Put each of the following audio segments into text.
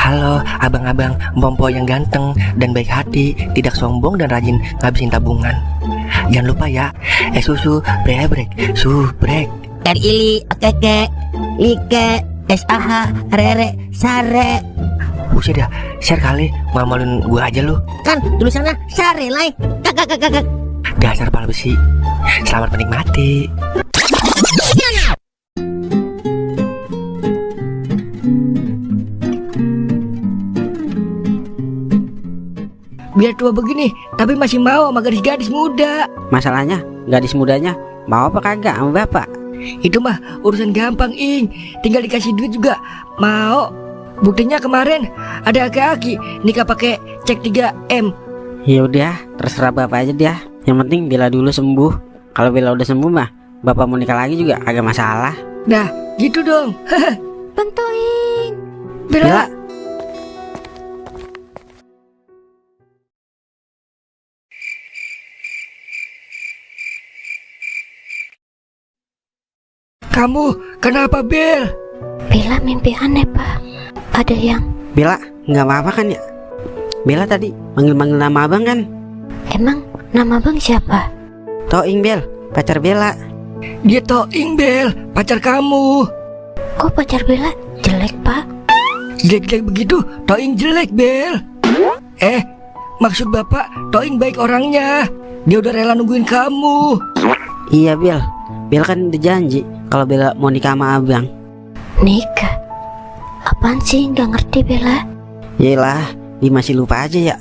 Halo abang-abang Mpompo yang ganteng dan baik hati, tidak sombong dan rajin ngabisin tabungan. Jangan lupa ya, susu brebrek, subrek. Ili, okeke, like, SAH, rere, sare. Buset dah, share kali, malu-maluin gua aja lu. Kan tulisannya sare, like. Kakak. Dasar pala besi. Selamat menikmati. Biar tua begini, tapi masih mau sama gadis-gadis muda. Masalahnya gadis mudanya mau apa kagak sama bapak? Itu mah urusan gampang, Ing. Tinggal dikasih duit juga mau. Buktinya kemarin ada aki-aki nikah pakai cek 3M. Ya udah, terserah bapak aja dia. Yang penting Bella dulu sembuh. Kalau Bella udah sembuh mah, bapak mau nikah lagi juga agak masalah. Nah, gitu dong. Bantuin. Bella. Kamu kenapa, Bel? Bella mimpi aneh, Pak. Ada yang... Bella, nggak apa-apa kan ya? Bella tadi manggil-manggil nama abang kan? Emang nama bang siapa? Toing Bel, pacar Bella. Dia Toing, Bel, pacar kamu. Kok pacar Bella jelek, Pak? Jelek-jelek begitu, Toing jelek, Bel. Maksud bapak, Toing baik orangnya. Dia udah rela nungguin kamu. Iya Bel, Bella kan udah janji kalau Bella mau nikah sama abang. Nikah? Apaan sih? Nggak ngerti, Bella. Yalah, dia masih lupa aja ya.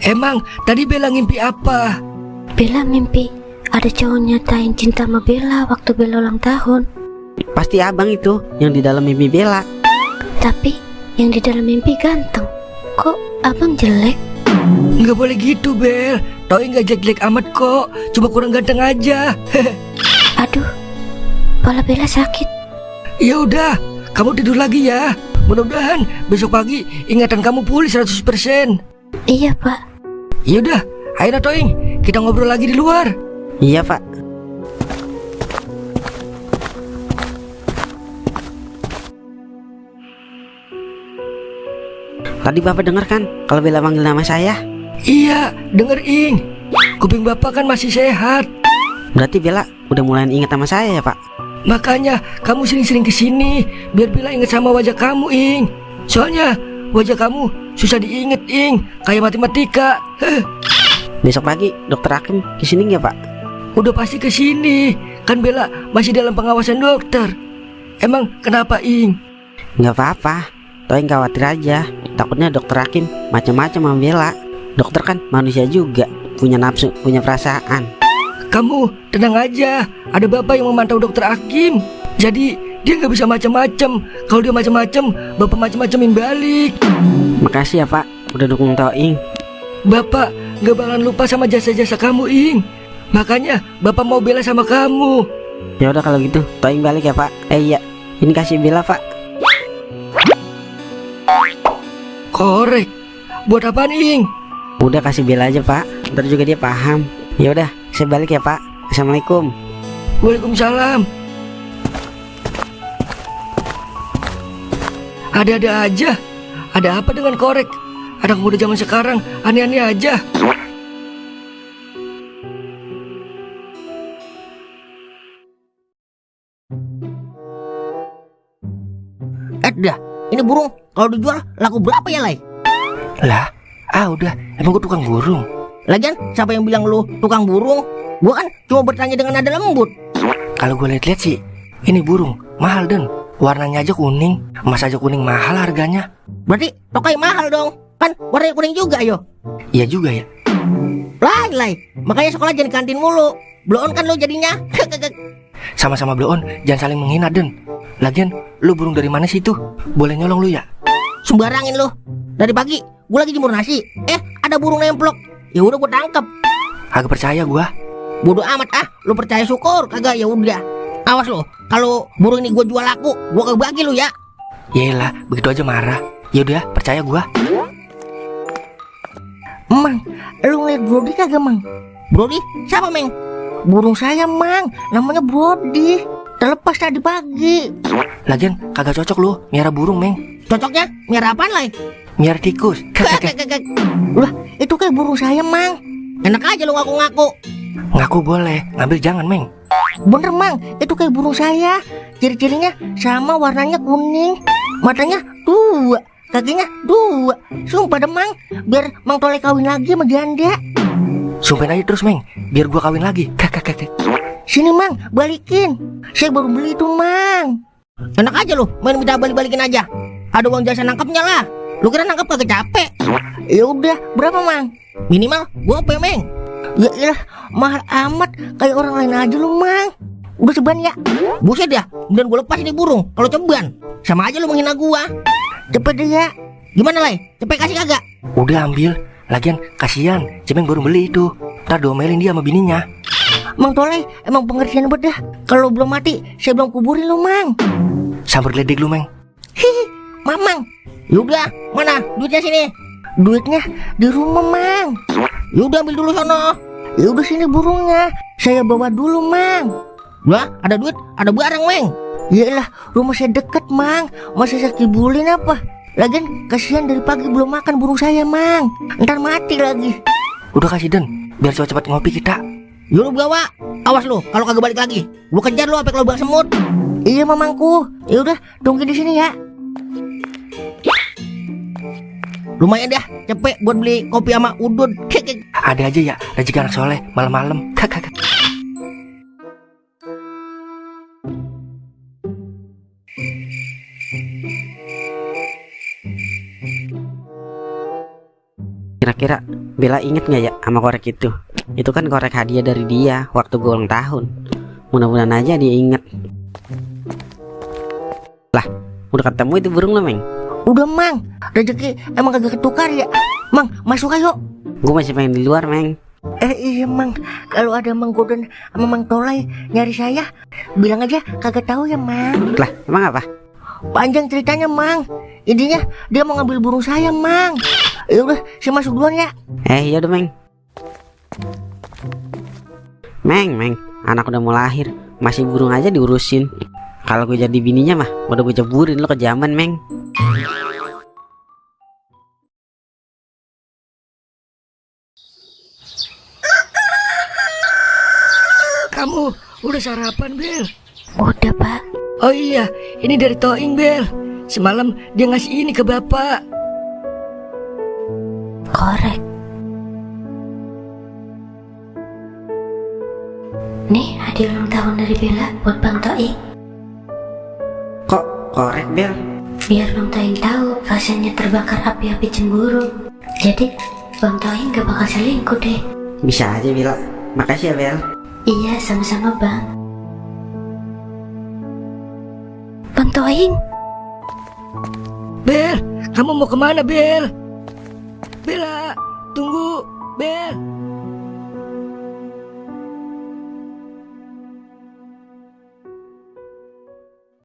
Emang tadi Bella ngimpi apa? Bella mimpi ada cowok nyatain cinta sama Bella waktu Bella ulang tahun. Pasti abang itu yang di dalam mimpi Bella. Tapi yang di dalam mimpi ganteng. Kok abang jelek? Nggak boleh gitu, Bel. Toing nggak jelek-jelek amat kok, cuma kurang ganteng aja. Aduh, kepala Bella sakit. Ya udah, kamu tidur lagi ya. Mudah-mudahan besok pagi ingatan kamu pulih 100%. Iya, Pak. Ya udah, ayo Toing, kita ngobrol lagi di luar. Iya Pak. Tadi bapak dengar kan kalau Bella manggil nama saya? Iya, denger Ing. Kuping bapak kan masih sehat. Berarti Bella udah mulai ingat sama saya ya Pak? Makanya kamu sering-sering kesini biar Bella inget sama wajah kamu, Ing. Soalnya wajah kamu susah diinget, Ing. Kayak matematika. Besok pagi dokter Hakim kesini nggak Pak? Udah pasti kesini. Kan Bella masih dalam pengawasan dokter. Emang kenapa, Ing? Nggak apa-apa, Toing khawatir aja. Takutnya dokter Hakim macam-macam sama Bella. Dokter kan manusia juga, punya nafsu, punya perasaan. Kamu tenang aja, ada bapak yang memantau dokter Hakim. Jadi dia nggak bisa macam-macam. Kalau dia macam-macam, bapak macam-macamin balik. Makasih ya Pak, udah dukung Toing. Bapak nggak bakalan lupa sama jasa-jasa kamu, Ing. Makanya bapak mau Bella sama kamu. Ya udah kalau gitu, Toing balik ya Pak. Iya, ini kasih Bella Pak. Korek, buat apaan, Ing? Udah kasih Bella aja Pak, ntar juga dia paham. Ya udah, saya balik ya Pak. Assalamualaikum. Waalaikumsalam. Ada-ada aja. Ada apa dengan korek? Anak muda zaman sekarang aneh-aneh aja. Dah, ini burung kalau dijual laku berapa ya, Lai? Lah, udah, emang gua tukang burung. Lagian siapa yang bilang lu tukang burung? Gua kan cuma bertanya dengan nada lembut. Kalau gua lihat-lihat sih, ini burung mahal Den. Warnanya aja kuning, emas aja kuning mahal harganya. Berarti tokai mahal dong. Kan warnanya kuning juga, yo. Iya juga ya. Lai, makanya sekolah jangan kantin mulu. Bloon kan lu jadinya. Sama-sama bloon, jangan saling menghina Den. Lagian, lu burung dari mana sih tuh? Boleh nyolong lu ya? Sembarangin lu. Dari pagi gua lagi jemur nasi. Ada burung nemplok. Ya udah gua tangkap. Agak percaya gua. Bodoh amat lu percaya syukur kagak ya udah. Awas lo, kalau burung ini gua jual laku, gua kebagi lu ya. Yaelah, begitu aja marah. Ya udah, percaya gua. Mang, lu ngeliat Brody kagak, Mang? Brody? Siapa, Meng? Burung saya, Mang. Namanya Brody. Terlepas tadi pagi. Lagian kagak cocok lu miara burung, Meng. Cocoknya miara apaan, Lai? Miara tikus. Lah, itu kayak burung saya, Mang. Enak aja lu ngaku-ngaku. Ngaku boleh, ngambil jangan, Meng. Bener, Mang, itu kayak burung saya. Ciri-cirinya sama, warnanya kuning. Matanya 2, kakinya 2. Sumpah deh, Mang, biar Mang Toleh kawin lagi sama janda. Sumpahin aja terus, Meng, biar gua kawin lagi. Sini, Mang, balikin. Saya baru beli itu, Mang. Enak aja lu, main minta balik-balikin aja. Ada uang jasa nangkapnya lah. Lu kira nangkap kagak capek? Ya udah, berapa, Mang? Minimal gope, Meng. Ya ilah, mahal amat, kayak orang lain aja lu, Mang. Udah ceban ya. Buset ya, kemudian gue lepas ini burung. Kalau ceban, sama aja lu menghina gua. Cepet deh ya. Gimana, Lay? Cepet kasih kagak? Udah ambil. Lagian kasihan, Cemeng baru beli itu. Ntar diomelin dia sama bininya. Mang Toleh emang pengertian banget dah. Kalau belum mati, saya belum kuburin lu, Mang. Sambar geledek lu, Meng. Hihi, Mamang. Yaudah, mana duitnya sini? Duitnya di rumah, Mang. Yaudah ambil dulu sono. Yaudah sini burungnya. Saya bawa dulu, Mang. Lah, ada duit, ada barang, Meng. Yaelah, rumah saya deket, Mang. Masa saya kibulin apa? Lagian kasihan dari pagi belum makan burung saya, Mang. Ntar mati lagi. Udah kasih Den, biar cepat ngopi kita. Yaudah bawa. Awas lu, kalau kagak balik lagi. Gua kejar lu sampai ke lubang semut. Iya, Mamangku. Yaudah, tunggu di sini ya. Lumayan dah, cepet buat beli kopi sama udud. Ada aja ya, rezeki anak soleh malam-malam. Kira-kira Bella inget gak ya sama korek itu? Itu kan korek hadiah dari dia waktu gue ulang tahun. Mudah-mudahan aja dia inget. Lah, udah ketemu itu burung lo, Meng? Udah, Mang, rezeki emang kagak ketukar ya. Mang, masuk ayo. Gue masih pengen di luar, Meng. Iya, Mang, kalau ada Mang Godon sama Mang Toleh nyari saya, bilang aja kagak tahu ya, Mang. Lah, emang apa? Panjang ceritanya, Mang. Intinya dia mau ngambil burung saya, Mang. Ya udah, saya masuk duluan ya. Iya udah, Meng. Meng, anak udah mau lahir, masih burung aja diurusin. Kalau gue jadi bininya mah, udah gue ceburin lo ke zaman, Meng. Kamu udah sarapan, Bel? Udah, Pak. Oh iya, ini dari Toing, Bel. Semalam dia ngasih ini ke Bapak. Korek. Nih, hadiah ulang tahun dari Bella buat Bang Toing. Kok korek, Bel? Biar Bang Toing tahu rasanya terbakar api-api cemburu. Jadi, Bang Toing gak bakal selingkuh deh. Bisa aja, Bella. Makasih ya, Bel. Iya, sama-sama, Bang. Bang Toing. Bel, kamu mau kemana, Bel? Bella, tunggu, Bel.